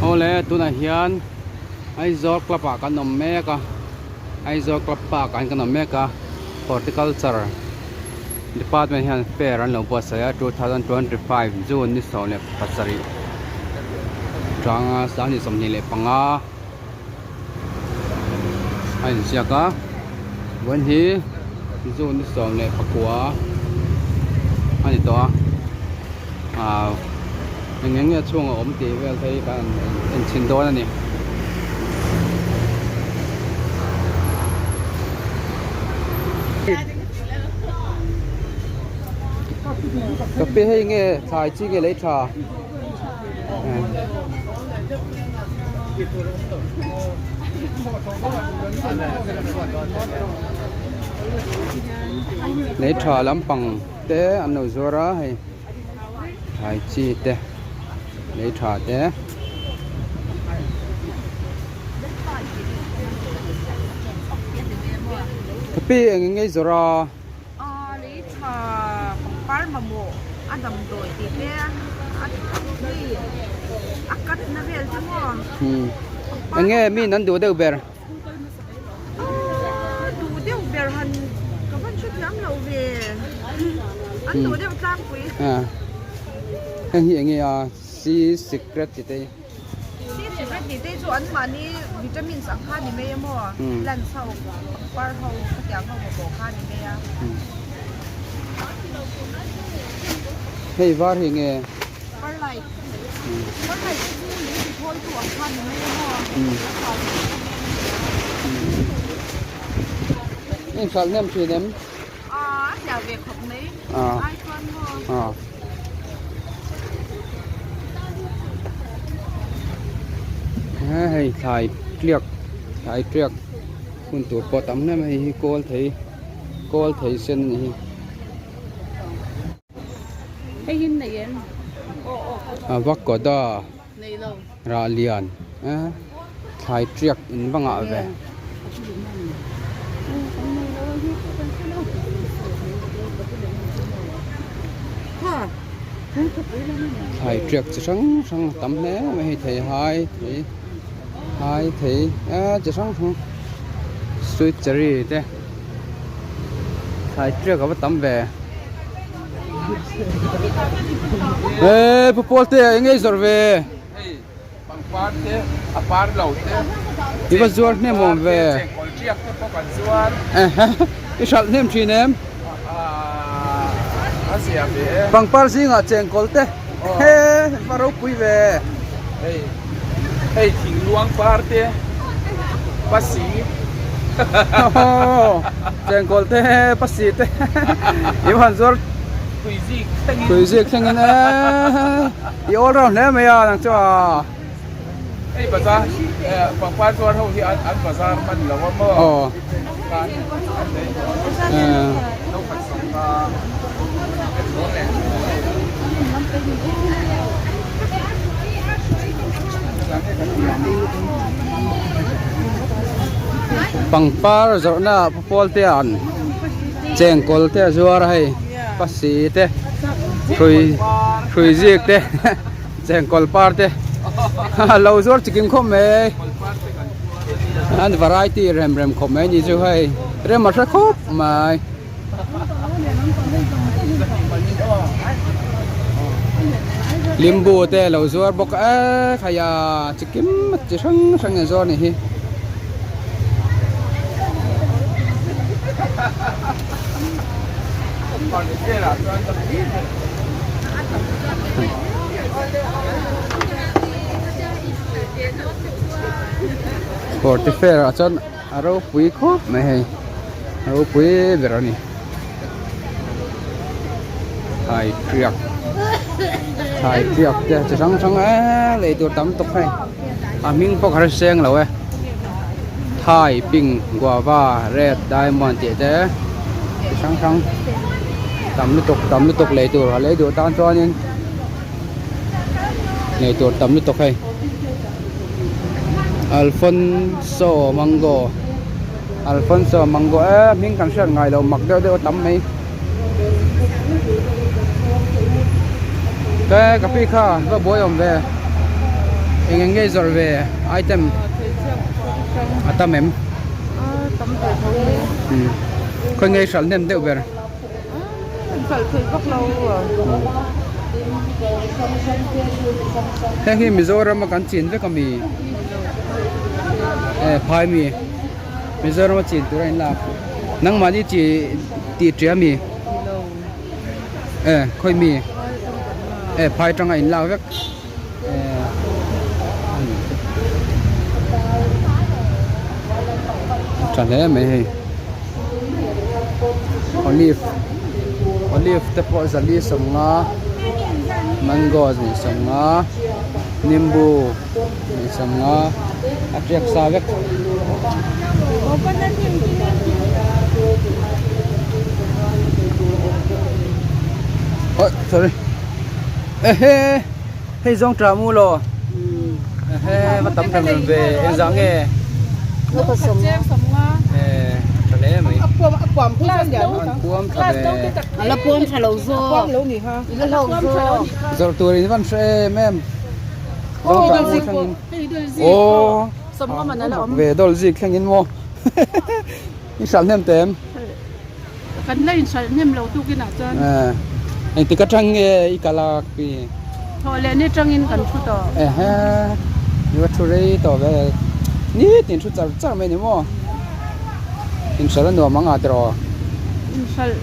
Awle tunah hian Aizawl club ah kan awm mek a Aizawl club park ah hian kan awm mek a horticulture department hian fair an lo buatsaih a 2025 June ni 17 tanga 25. A inziak a vawiin hi june ni 19 a ni tawh a ah eng eng nge chhung a awm tih vel te hi kan en chhin dawn a ni. Ka pi hei nge thlai chi nge lei tha. Lei tha lampang te an lo zuar a hei thlai chi te lei tha te. Ka pi eng eng nge i zawrh a? Lei tha pangpar mamawh a damdawi tih te a hei a cut na vel te maw Eng nge mi an duh deuh ber? Aaa duh deuh ber han ka van hrethiam lo ve an duh deuh tlangpui. Heng hi eng nge a C secret tih te hi. Secret tih te chu an mahni vitamins ang kha ni mai a maw plants ho pangpar ho khatiang ho mamawh kha ni mai a. Hei var hi nge? Perlite. Perlite te chu lei ti thawi tu ang kha ni mai a maw. In hralh hnem thin em? A zia ve khawp mai. Ai chuan maw. Hei thlai tliak thlai tliak hun tur pawh tam hle mai hi kawl thei kawl thei sen a nih hi. A va kawt a rah lian thlai tliak in va ngah ve. Thlai tiak chi hrang hrang a tam hle mai hei thei hai thei hai thei eee chi hrang hrang sweet cherry te thlai tiak a va tam ve eee pu pawl te eng nge i zawrh ve. Pangpar te a par lo te I va zuar hnem awm ve. Chengkawl tiak te pawh kan zuar. I hralh hnem thin em? A zia ve e. Pangpar zingah chengkawl te he va ropui ve. Hei hei thingluang par te pasi. Chengkawl te pasi te i va han zuar. Tuizik thlengin. Tuizik thlengin e. I all round hle mai a nang chu a. Hei bazar pangpar zuar ho hi an bazar hman lo a maw. Aw. Kan an lei no khat sawm kha. Pangpar zawrhna ah pawl te an chengkawl te a zuar a hei pasi te hrui hrui zik te chengkawl par te lo zuar chikim khawp mai an variety rem rem khawp mai ni chu hei rem a hre khawp mai. Limbu te lo zuar bawk a khai a chikim chi hrang hrang a zuar a nih hi. Forty fair ah chuan a ropui khawp mai hei a ropui ber a ni thlai tiak thlai tiak te chi hrang hrang eee lei tur tam tawp hei a hming pawh ka hre seng lo e thai pink guava red diamond tih te chi hrang hrang tam lutuk tam lutuk lei tur a lei duh tan chuanin lei tur tam lutuk hei. Alfonso mango Alfonso mango e hming kan hriat ngai lo mak deuh deuh a tam mai te ka pi kha va buai awm ve. Eng eng nge i zawrh ve item a tam em? Khawi nge i hralh hnem deuh ber? Heng hi Mizoram a kan chin vek a mi? Eh phai mi Mizoram a chin tur a inlak nangmahni chi tih tia mi? Eh khawi mi eh phai tanga inlak vek. Tha hle mai hei olive olive te pawh zali sawmnga mango zali sawmnga nimbu zali sawmnga a tiak sa vek. Oi sorry. Ehe hei zawng tah mu law ehe va tam tham rem ve engzah nge eh tha hle mai an puam tha ve ala puam tha lo zawk ila hlauh zawk zawrh tur in van hre em em zawng tah mu thlengin aw ve dawl zik thlengin maw i hralh hnem teh em. Kan la inhralh hnem lo tukin ah chuan. Eh, engtik atang nge i kal a pi? Thawh leh ni tangin kan thu tawh. Ehe, i va thu rei tawh ve. Nitin thu char char mai ni maw? Inhralh a nuam ang ah tiraw? Inhralh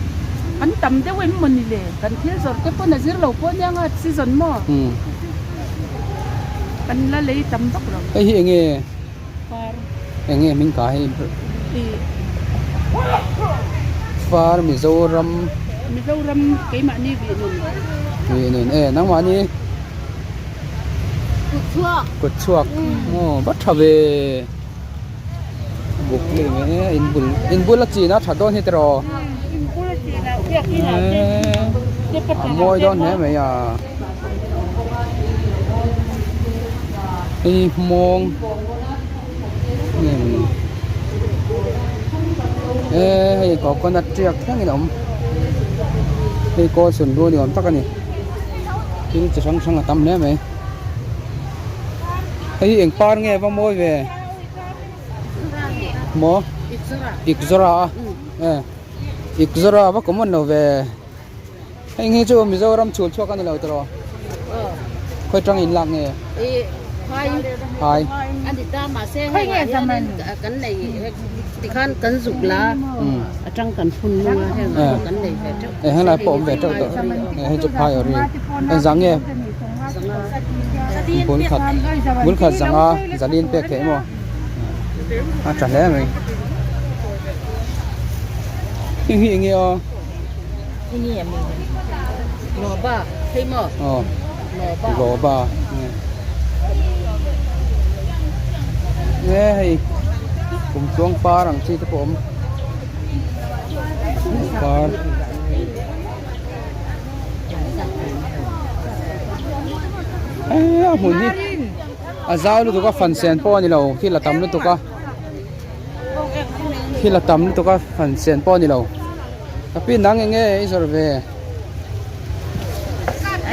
an tam deuh em maw ni le? Kan thil zawrh te pawn a zir lo pawh nia nga season maw? Kan la lei tam vak lo. Hei hi enge? Far. Enge hming ka hei? Far Mizoram. Mizoram keimahni vih nun. Vih nun e nangmahni. Kut chhuak. Kut chhuak. Aw va tha ve. Buk leh mai e in bul in bul a chin a tha dawn hi tiraw. In bul a chin a biak in ah te A mawi dawn hle mai a. Hei hmawng nge mawni eh hei coconut tiak thlengin a awm hei kawl sun lu ni awm tak a ni thil chi hrang hrang a tam hle mai hei hi eng par nge va mawi ve maw ikzawra a eh ikzawra va common lo ve. Heng hi chu Mizoram chhul chhuak a ni lo tiraw? Khawi tang in lak nge? Phai. Phai. A ni ta mahse hei ah hian kan nei tikhan kan zuk la atang kan phun nung a heng ah kan nei ve teuh. Eh helai pawh awm ve teuh tawh. Eh hei chu phai ori. Engzah nge? Bul khat bul khat zanga zalin pek theih maw? A tha hle mai. Heng hi eng nge aw? Aw Loba nge hei kum tluang par ang chi te pawh a awm par a hmun hi a zau lutuk a fan sen pawh a ni lo thil a tam lutuk a thil a tam lutuk a fan sen pawh a ni lo. Ka pi nang eng nge i zawrh ve?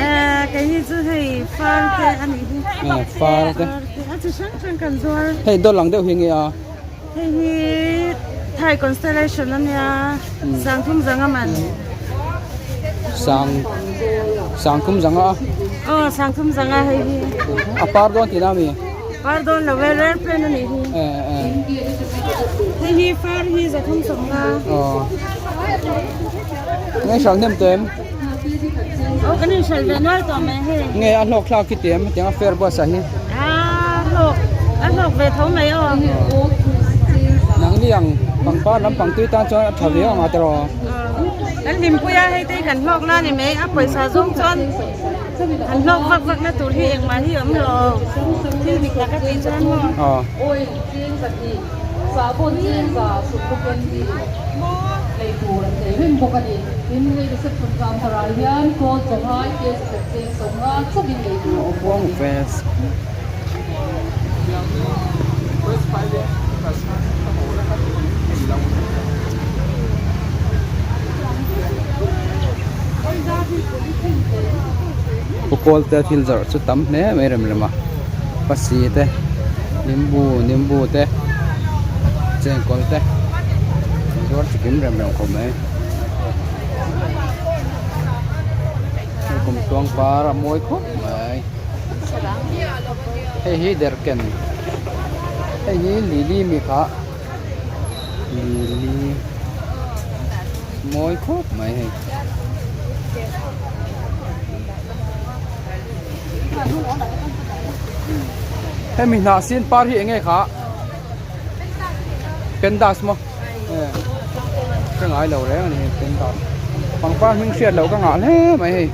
Eh, kei hi chu hei far te a nih hi. Eh, far te. A chi hrang hrang kan zuar. Hei dawlh ang deuh hi nge a? Hei hi Thai constellation a nia, Sangthum zanga man. Sang Sangthum zanga? Aw, Sangthum zanga hei hi. A par dawn tihna a mi? Par dawn lo e, rare plant a nih hi. Eh, eh. Hei hi far hi zathum sawmnga. Aw. Nge hralh hnem teh em? Aw kan inhralh ve nual tawh mai hei. Nge a hlawk thlak khi teh em hetiang a fair bus ah hi? A hlawk a hlawk ve tho mai aw. Nangni ang pangpar lampang tui tan chuan a tha viau ang a tiraw? Kan hlimpui a hei te hi kan hlawk na ni mai a pawisa zawng chuan An hlawk vak vak na tur hi engmah hi a awm lo thil dik tak a tih chuan maw. Pu Kawlte thil zawrh chu tam hle mai rem rem a. Pasi te nimbu nimbu te chengkawl te an zuar chikim rem rem khawp mai hei kum tluang par a mawi khawp mai hei hi derhken hei hi lily mi kha lily mawi khawp mai hei. Hemi hnah sin par hi enge kha pendas maw ka ngai lo reng ani hei pendas pangpar hming hriat loh ka ngah hle mai hei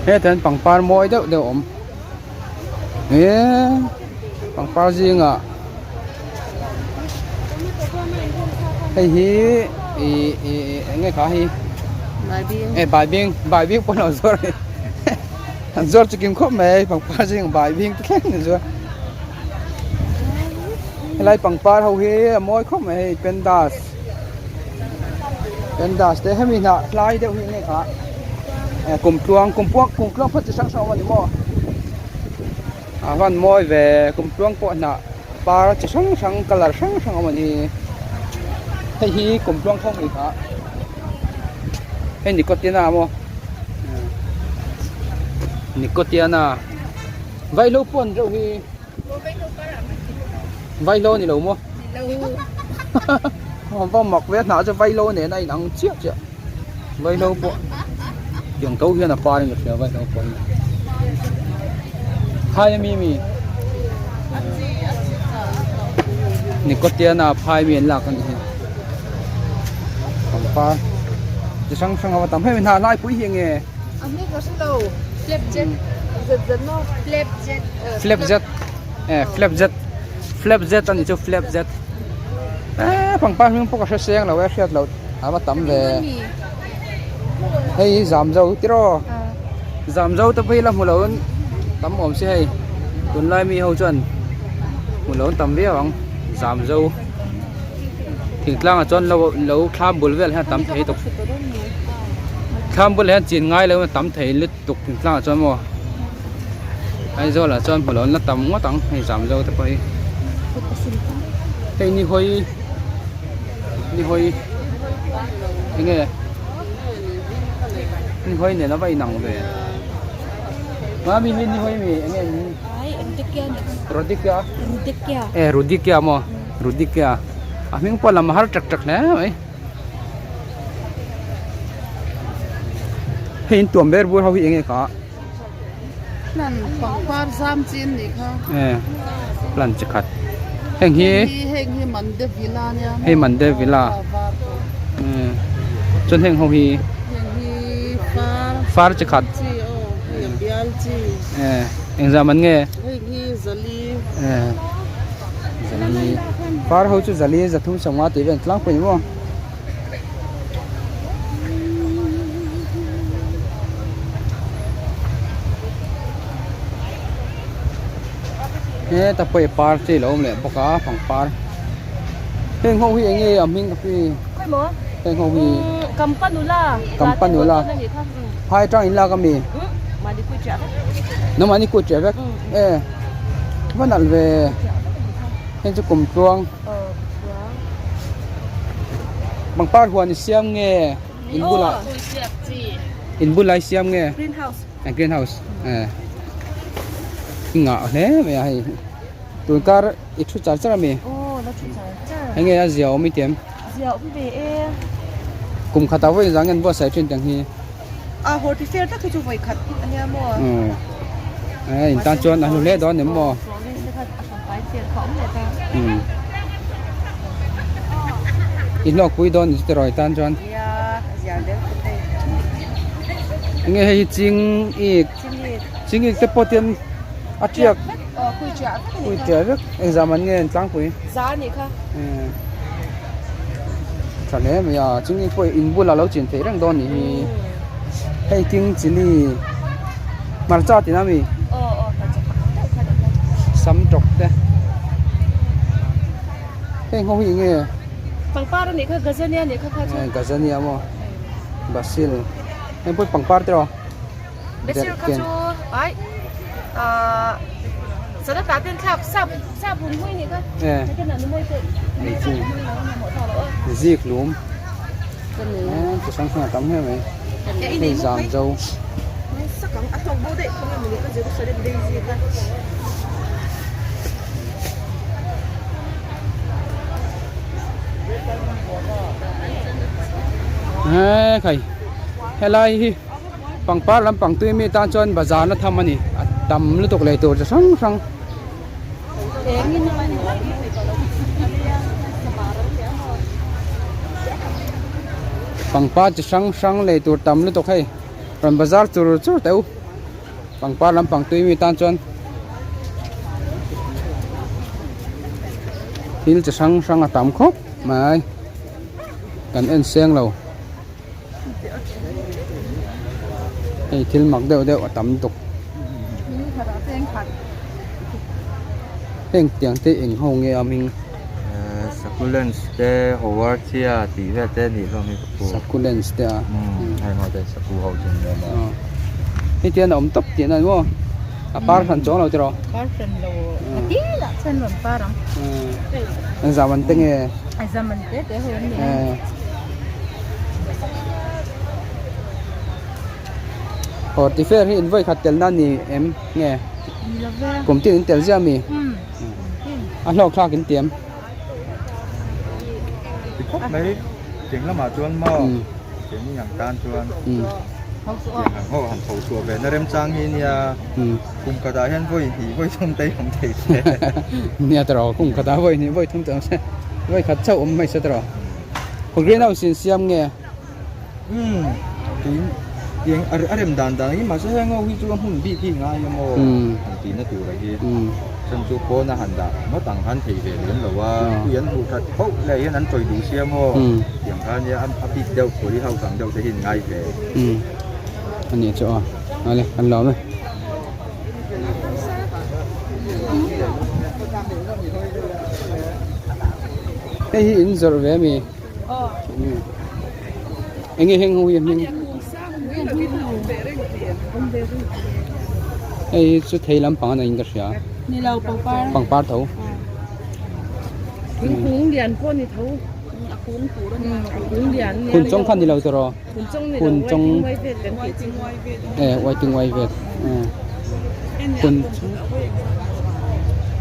hetah hian pangpar mawi deuh deuh a awm he pangpar zingah hei hi ih ih eng nge kha hi eh baibing baibing pawh an zuar a ni an zuar chi kim khawp mai pangpar zing baibing te thleng an zuar helai pangpar ho hi a mawi khawp mai hei pendas pendas te hemi hnah hlai deuh hi eng nge kha eh kumtluang kumpuak kumtluang phawt chi hrang hrang a awm a ni maw. A van mawi ve kum tluang pawh hnah par chi hrang hrang colour hrang hrang a awm a ni hei hi kum tluang thawng ni kha hei nicotina maw nicotiana vaihlo pawh an reuh hi vaihlo a ni lo maw va mak ve a hnah chu vaihlo nen a inang chiah chiah. Vaihlo pawh tiang tho hian a par in ka hria vaihlo pawh hi phai ami mi Nicotiana phai mi an lak a nih hi pangpar chi hrang hrang a va tam hemi hna lai pui hi enge flapjack eh flapjack flapjack a nih chu flapjack eee pangpar hming pawh ka hre seng lo e hriat loh. A va tam ve hei hi zamzo tiraw zamzo te pawh hi la hmu lo in tam awm si hei tunlai mi ho chuan hmu lo an tam viau ang zamzo thingtlang ah chuan lo lo thlam bul vel hian a tam thei tawp thlam bulah hian chin ngai lo in a tam thei lutuk thingtlang ah chuan maw Aizawl ah chuan hmu lo an la tam ngawt ang hei zamzo te pawh hi hei ni hawi. Ni hawi enge ni hawi nen a va inang ve mami hi ni hawi mi enge Rodikia e Rodikia maw Rodikia a hming pawh lam a har tak tak hle mai hei in tuam ber bur ho hi enge kha. Plan pangpar zam chi an nih kha. E plan chi khat heng hi heng hi Mande Villa nia hei Mande Villa chuan heng ho hi heng hi far far chi khat chi aw hei a bial chi e engzah man nge heng hi zali e zali far ho chu zali zathum sawmnga tih vel tlangpui ni maw. Heta pawh hi par chi a lo awm leh bawk a pangpar heng ho hi eng nge a hming ka pi heng ho hi campanula phai atang in lak ami nangmahni kut chiah vek e va nalh ve heng chu kumtluang. Pangpar huan i siam nge in bulah in bulah i siam nge green house eh i ngah hle mai a hei tun kar i thu char char ami enge a zia awm i ti em kum khatah vawi zang nge an buatsaih thin tiang hi a hortifair tak hi chu vawi khat ania maw eh in tan chuan a hlu hle dawn em maw i hlawk pui dawn ni tiraw i tan chuan enge hei hi ching ik ching ik te pawh tian a tiak pui tiah vek engzah man nge an tlangpui tha hle mai a ching ik pawh in bulah lo chin theih reng dawn nih hi hei king chilli hmarcha tih na mi sam tawk te heng ho hi eng nge pangpar a nih kha gazania a nih kha kha chu gazania maw basil. Heng pawh hi pangpar te rawh. Basil kha chu ai ahh sanata ten thlak sap sap hun hmui nih kha. Eh. Zik lum. Eh chi hrang hrang a tam hle mai. Hei zam zo. He khai helai hi pangpar lampang tui mi tan chuan bazar na tham a ni a tam lutuk lei tur chi hrang hrang. Pangpar chi hrang hrang lei tur tam lutuk hei rawn bazar chur chur teh u pangpar lampang tui mi tan chuan thil chi hrang hrang a tam khawp mai kan en seng lo hei thil mak deuh deuh a tam tuk heng tiang te eng ho nge a hming Succulents te Haworthia tih vel te nih hlawm hi ka pu Succulents te a heng ho te saku ho chu an ni awm a hei tian a awm tawp tihna a ni maw a par hran chuang lo tiraw par hran lo a tir ah chuan rawn par ang an zam an te nge a zam an te te ho an ni Horti fair hi in vawi khat telna a ni em nge kum tin in tel ziah a mi a hlawk thlak in tiam. Ti khawp mai tiang lamah chuan maw keini ang tan chuan tiang ang ho han tho chhuah ve na remchang hi nia kum khatah hian vawi hnih vawi thum te hi awm thei se. Nia tawrh kum khatah vawi hnih vawi thum te awm se vawi khat chauh awm mai se tawrh greenhouse in siam nge. Umm tin tiang a rem dan dan hi mahse heng ho hi chu a hmun bik hi ngai a maw han tih na tur a hi chuan chu pawn a han dah ngawt ang khan thei ve lem lo a tui an hmuh that phauh leh hian an chawi duh sia maw tiang khan nia a bik deuh pawh hi house ang deuh te hi an ngai ve. Umm a nih chu aw ale kan lawm e. Hei hi in zawrh ve ami? Enge heng ho hi a hming? Hei hi chu thei lampang a niin ka hria. Ni lo pangpar. Pangpar tho. Thingkung lian pawh ni tho. A kung tur a ni. A kung lian nia. Hun chawng kha ni lo tawh. Hun chawng ni lo. Hun chawng. Waiting vet kan tih chu. Eh waiting wai vet. Hun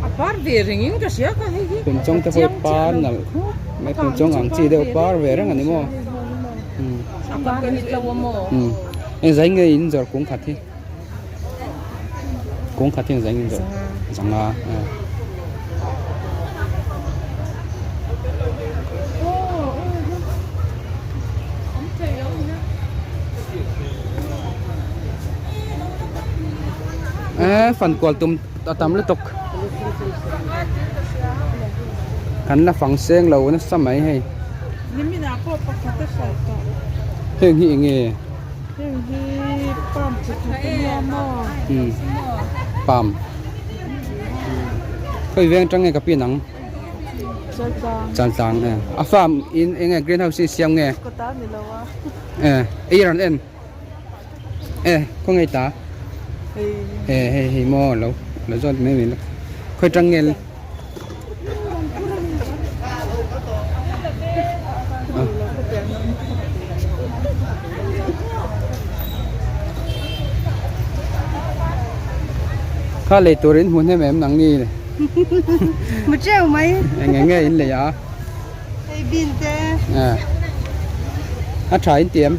A par ve rengin ka hria ka hei hi. Hun chawng te pawh par nalh khawp mai hun chawng ang chi deuh par ve reng a ni maw. A par ni tlo a maw. Eng zai nge in zawrh kung khat hi. Kung khat hi eng zai nge in zawrh. Zanga. Eee fan kual tum a tam lutuk kan la fang seng lo nasa mai hei heng hi eng nge palm khawi veng atang nge ka pin ang. Chaltlang e a farm in eng nge green house hi siam nge e ei rawn en e khaw ngei ta e hei hei maw lo lo zawt mai mai khawi tang nge kha lei turin hmu hnem em nang ni. Mu treu mai. Eng eng nge in lei a? Hei bin te. À. A tha in tiam.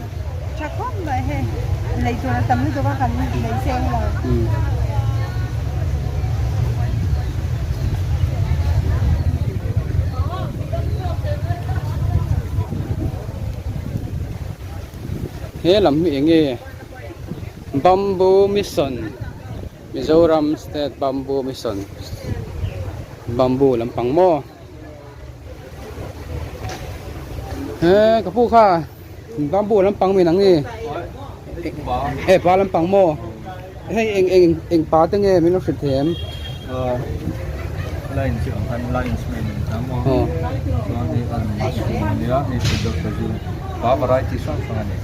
Tha khawp mai hei. Lei tur a tam lutuk a kan lei seng lo. Um. He lam hi eng nge? Bamboo Mission. Mizoram State Bamboo Mission Bamboo lampang maw he ka pu kha bamboo lampang min ang ni e pa lampang maw hei eng eng eng pa te nge min lo hrilh thei em line chi ang khan lines mai ni ta maw chuan hei an mushroom ania hei chu doctor chu. Pa variety hrang hrang a ni.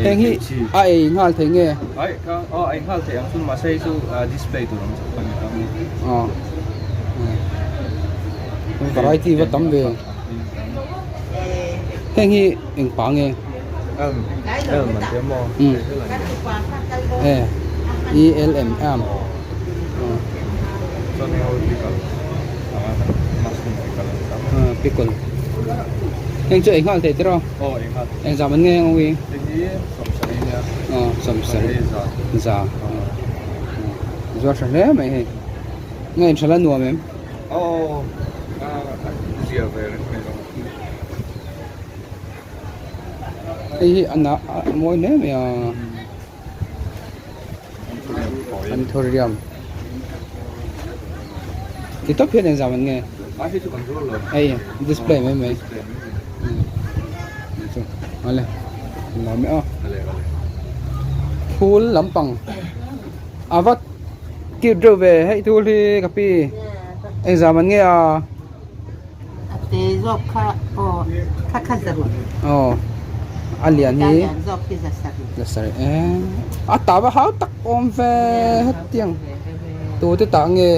Heng hi a ei nghal thei nge? Ai ka aw ei nghal thei ang chu mahse hei chu display tur ang chauh a ni ta. Aw variety va tam ve. Heng hi eng pa nge? Elm elm an ti a maw? E E L M elm. Chuan heng ho hi pickle mushroom pickle an ti a. Pickle. Heng chu ei nghal thei tiraw? Aw ei nghal. Eng zam an nge ang ui? Heng hi sawmsarih nia. Aw sawmsarih. Za. Zuar tha hle mai hei. Nge in thala nuam em? Aw a zia ve reng mai lo. Hei hi a nah a mawi hle mai a. Anthurium. Ti tawp hian engzam an nge? Hei display mai mai. Chu ale nuam e aw. Phul lampang a va cute deuh ve hei thul hi ka pi engzam an nge a? A te zawk kha aw kha kha zaruk. Aw a lian hi. A lian zawk hi zasarih. Zasarih e a ta va hau tak awm ve hetiang tute tah nge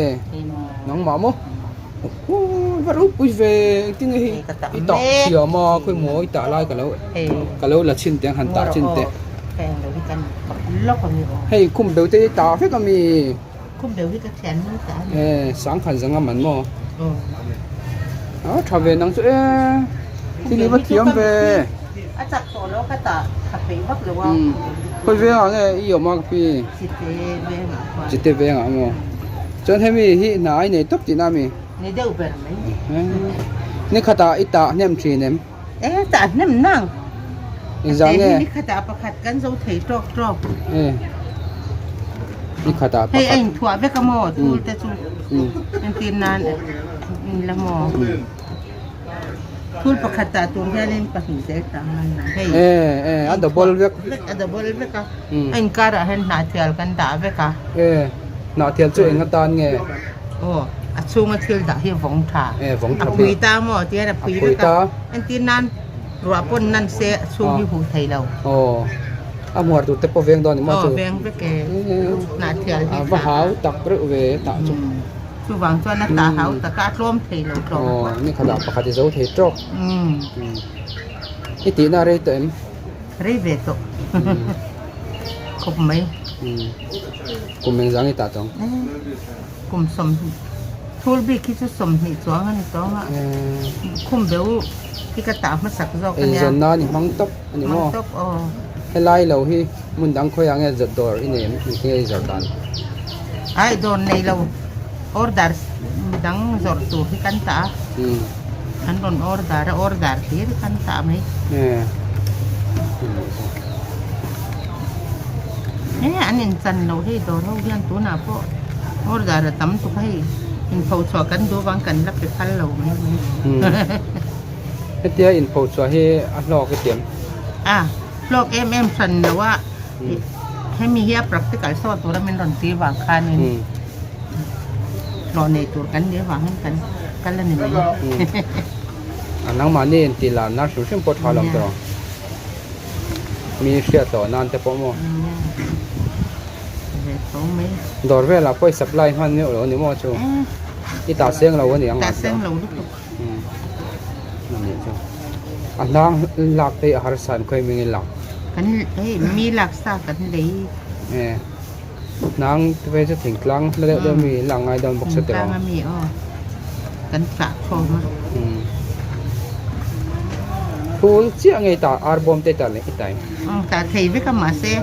nangmah maw va ropui ve engtin nge hei i tah thiam a khawi maw i tah lai ka lo ka lo la chhin teh ang han tah chhin teh hei khum beuh te hi tah vek ami. E sangkhat zanga man maw a tha ve nang chu e thil hi va thiam ve khawi vengah nge i awm a ka pi chite vengah maw chuan hemi hi hna a inei tawp tihna ami ni khatah i tah hnem thin em. E tah hnem nang. Engzah nge? Ni khatah pakhat kan zo thei tawk tawk. E ni khatah pakhat. Hei a inthuah vek a maw thul te chu. Entir nan in la maw. Thul pakhat tah tur hianin pahnih zel tah ngai ang hei. E e a double vek. A double vek a. A inkarah hian hnahthial kan dah vek a. E hnahthial chu eng atan nge? Aw a chhunga thil dah hi vawng tha. E vawng tha A phui ta maw ti hian a phui vek a. Entir nan ruah pawn nan se a chhung hi huh thei lo. Aw a hmuar tur te pawh veng dawn ni maw chu. Aw veng vek e. Hnahthial hi a va hau tak reuh ve tah chu. Chuvang chuan a tah hau tak a a tlawm thei lo tlawm. Aw ni khatah pakhat i zo thei tawk. I tihna rei tawh em? Rei ve tawh. Khawp mai. Kum engzah nge tah tawng? Kum sawmhnih thul bik hi chu 20 chuang a ni tawng a. Khum beuh hi ka tah hmasak zawk a nia. Eizawn nan i hmang tawp a ni maw? Hmang tawp aw. Helai lo hi hmun dang khawiah nge zawt dawr i nei em? Engtin nge i zawrh dan? Ai dawr nei lo order dang zawrh tur hi kan tah a. An rawn order a order hlir kan tah mai. He an inchan lo hei dawr ho hian tunah pawh order a tam tuk a hei inpho chhuah kan duh avang kan la pe phal lo mai mai. Hetia inpho chhuah hi a hlawk i tiam? A hlawk em em hran lo a hemi hi a practical saw tura min rawn tir vang khanin hlawh nei tur kan nih avangin kan kal a ni mai. A nangmahni intih larna hrim hrim pawh tha lo ang tawh. Mi hriat loh nan te pawh maw? Dawr velah pawh i supply hman meuh lo a ni maw chu? I tah seng lo a ni ang Tah seng lo lutuk. A nih chu. A hnang lak te hi a harsa em khawi mingin lak? Kan hei mi lak sa kan lei. E hnang te phei chu thingtlang hla deuh deuh mi lak ngai dawn bawk se tiraw? Thingtlang ami aw. Kan chah khawm a. Phul chiah ngei ta ar bawm te ta leh i tai. Ta thei vek a mahse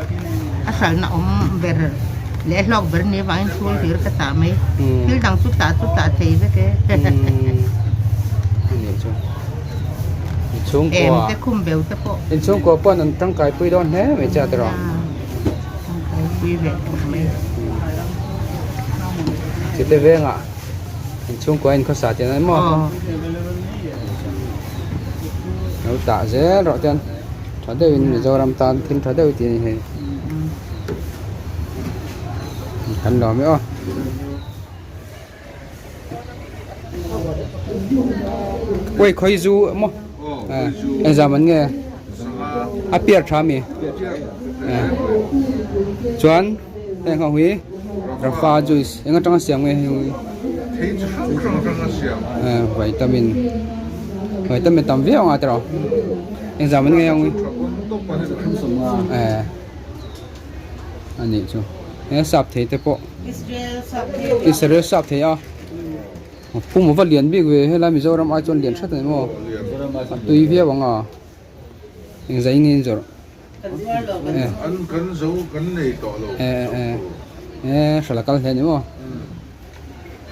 a hralhna awm ber leh hlawk ber ni avangin phul hlir ka tah mai. Thil dang chu tah chu tah thei vek e. Ani chu. Inchhungkua. Em te khum beu te pawh. Inchhungkua pawn an tangkai pui dawn hle mai che a tiraw. Tangkai pui ve khawp mai. Chite vengah. Inchhungkua in khawsa tih an maw? Lo tah zel rawh chuan tha deuhin Mizoram tan thil tha deuh tih a ni hei. Kan lawm e aw. Ui khawi zu maw? Engzam an nge? A piar tha mi. Chuan heng ho hi Rafa juice eng atanga siam nge hei hi. Thei chi hrang hrang atanga siam. Vitamin vitamin tam viau anga tiraw. Engzah man nge ang hi. A nih chu. He sap thei te pawh. Israel sap thei a. Pum ava lian bik ve helai Mizoram ai chuan lian hret a ni maw a tui viau ang a engzah in nge in zawrh eh hral a kal hle a ni maw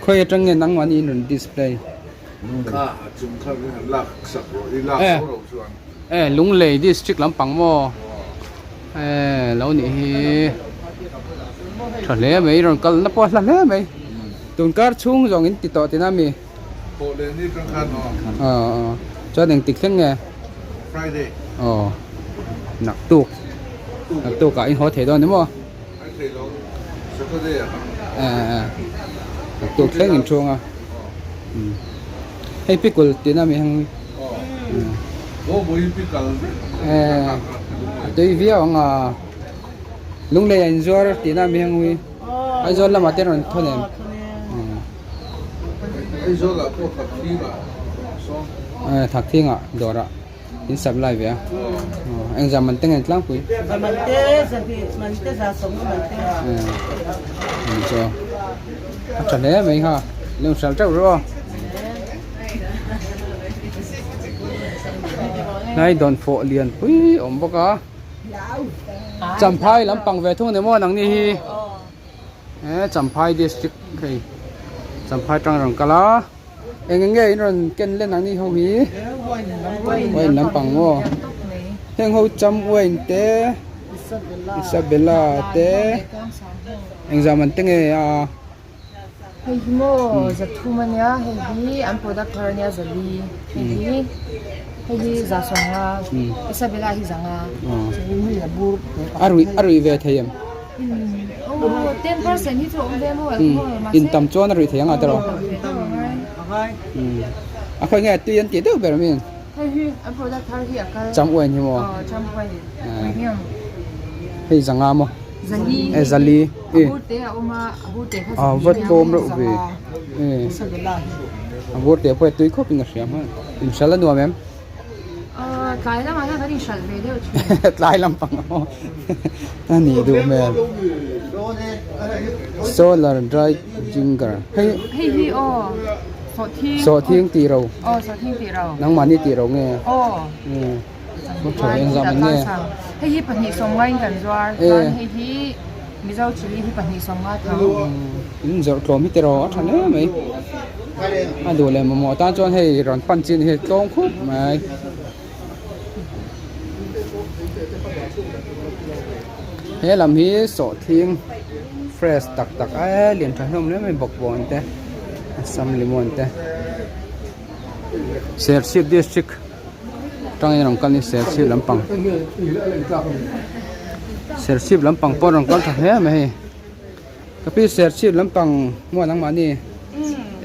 khawi atang nge nangmahni in rawn display eh Lunglei district lampang maw eh lo nih hi tha hle mai rawn kalna pawh a hla hle mai. Tunkar chhung zawng in ti tawh tina mi? Thawh leh ni tang khan aw. Aw aw. Chuan engtik thleng nge? Friday. Aw. Naktuk. Naktuk ah in haw thei dawn ni maw? Ai thei lo. Saturday ah. Eh eh. Naktuk thleng in thung a. Hei pickle tina mi heng. Aw. Aw boi pickle vek. Eh. A tui viau ang a. Lunglei ah in zuar tina mi heng ui. Aizawl lamah te rawn thawn em? Aizawl ah pawh Thakthing ah sawm. Eh Thakthing ah dawr ah in supply ve a. Eng zah man te nge tlangpui? Zah man te zahnih man te zah sawmnga man te. Eh ani chu a tha hle mai kha lung hral teuh ru aw. Hnai dawnfawh lian pui awm bawk a. Champhai lampang ve thung a ni maw nangni hi he Champhai district hei Champhai tang rawn kal a eng eng nge in rawn ken len nangni ho hi wine lampang maw heng ho cham wine te Isabella te engzah man te nge a. Hei hi maw zathum a nia hei hi an product thar a nia zali hei hi hei hi za sawmnga Isabella hi zanga a ruih a ruih ve thei em aw 10% hi chu a awm ve maw alcohol mahse in tam chuan a ruih thei ang a tiraw a khawi nge tui an tih deuh ber ami hei hi an product thar hi a kal cham uain hi maw aw cham uain premium hei zanga maw Zali e zali a bur te a awm a a bur te kha a va tlawm reuh ve e a bur te pawh hi tui khawp in ka hria hman in hralh a nuam em aw tlai lamah hian kan inhralh ve deuh thin tlai lampang a a nih duh hmel solar dry ginger hei hei hi aw sawhthing sawhthing tih ro aw sawhthing tih ro nangmahni tih ro nge aw Hei hi pahnih sawmnga in kan zuar chuan hei hi Mizo chilli hi pahnih sawmnga tho. In zawrh tlawm hi tiraw a tha hle mai. A duh leh mamawh tan chuan hei rawn pan chin hi tlawng khup mai. He lam hi sawhthing fresh tak tak a lian tha hlawm hle mai bawkbawn te assam lemon te Serchhip district. Tangin rawn kal ni Serchhip lampang Serchhip lampang pawh rawn kal tha hle mai hei ka pi Serchhip lampang maw nangmahni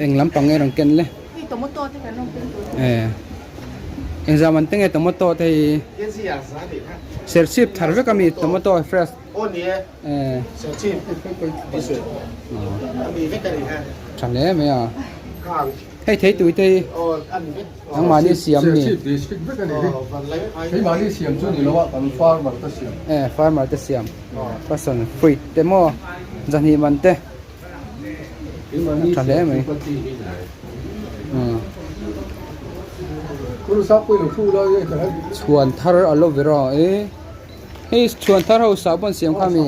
eng lampang nge rawn ken le eh eng zah man te nge tomato te hi Serchhip thar vek ami tomato fresh eh tha hle mai a hei thei tui te hi. Nangmahni siam ni. Serchhip district vek a ni hi. Keimahni siam chu ni lo a, kan farmer te siam. Eh, farmer te siam. Passion fruit te maw, zahnih man te. Keimahni Tha hle mai. Chhuan thar aloe vera e. Hei chhuan thar ho sahbawn siam kha mi.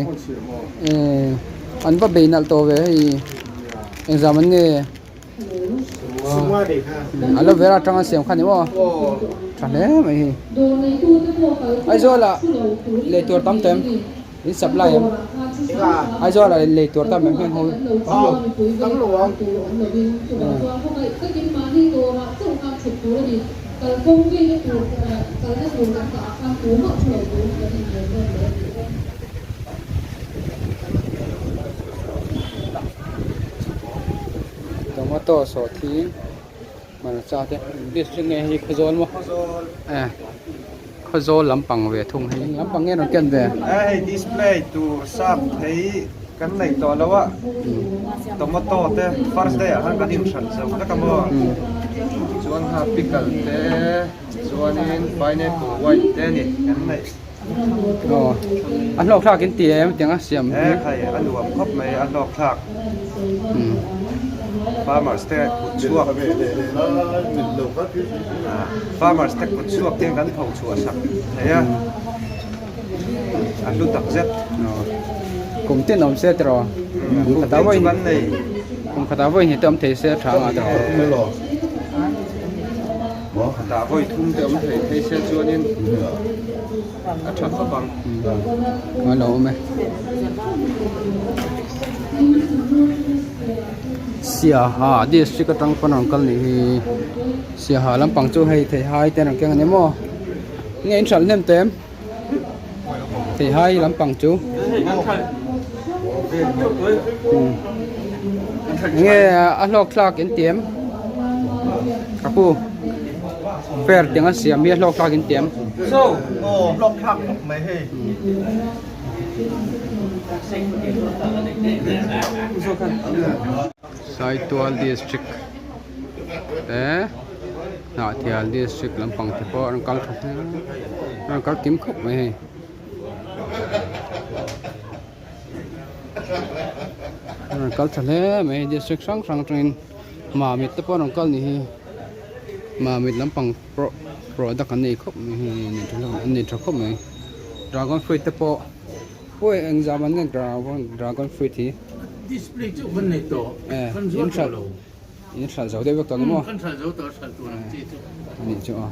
Eh, an va bei nalh tawh ve hei. Engzam an nge. Aloe vera atanga siam kha ni maw tha hle mai hi Aizawl ah lei tur tam tawh em in supply em Aizawl ah lei tur tam em heng ho Tomato sawhthing hmarcha te district nge hei Khawzawl maw eh. Khawzawl lampang ve thung hei. Eng lampang nge rawn ken ve? Hei display tur sap thei kan neih tawh lo a, tomato te first day ah khan kan inhran zo vek a maw? Chuan kha pickle te chuanin pineapple white te a ni kan neih. Aw a hlawk thlak in ti em tiang a siam hi. E khai a nuam khawp mai a hlawk thlak. Farmers te kut chhuak Farmers te kut chhuak te kan pho chhuah sak thei a a hlu tak zet. Kum tin awm se tiraw. Kum khatah vawi kan nei. Kum khatah vawi hnih te awm thei se tha anga tiraw. Dah vawi thum te awm thei phei se chuanin a tha khawp ang. A lo awm e. Siaha district atang pawn a rawn kal nih hi. Siaha lampang chu hei theihai te an rawn keng a ni maw? Nge in hralh hnem teh em? Theihai lampang chu. Nge a hlawk thlak in ti em? Ka pu fair tiang a siam hi a hlawk thlak in ti em? Hlawk thlak khawp mai hei. Saitual district te Hnahthial district lampang te pawh a rawn kal tha hle a rawn kal kim khawp mai hei. A rawn kal tha hle mai district hrang hrang atangin Mamit te pawh a rawn kal ni hi Mamit lampang pawh product an nei khawp mai hei an nei tha khawp mai dragon fruit te pawh pawh engzah man nge dragon fruit hi display chu kan nei tawh kan zuar tawh lo in hralh zo deuh vek tawh ni maw kan hralh zo tawh hralh tur ang chi chu a nih chu aw.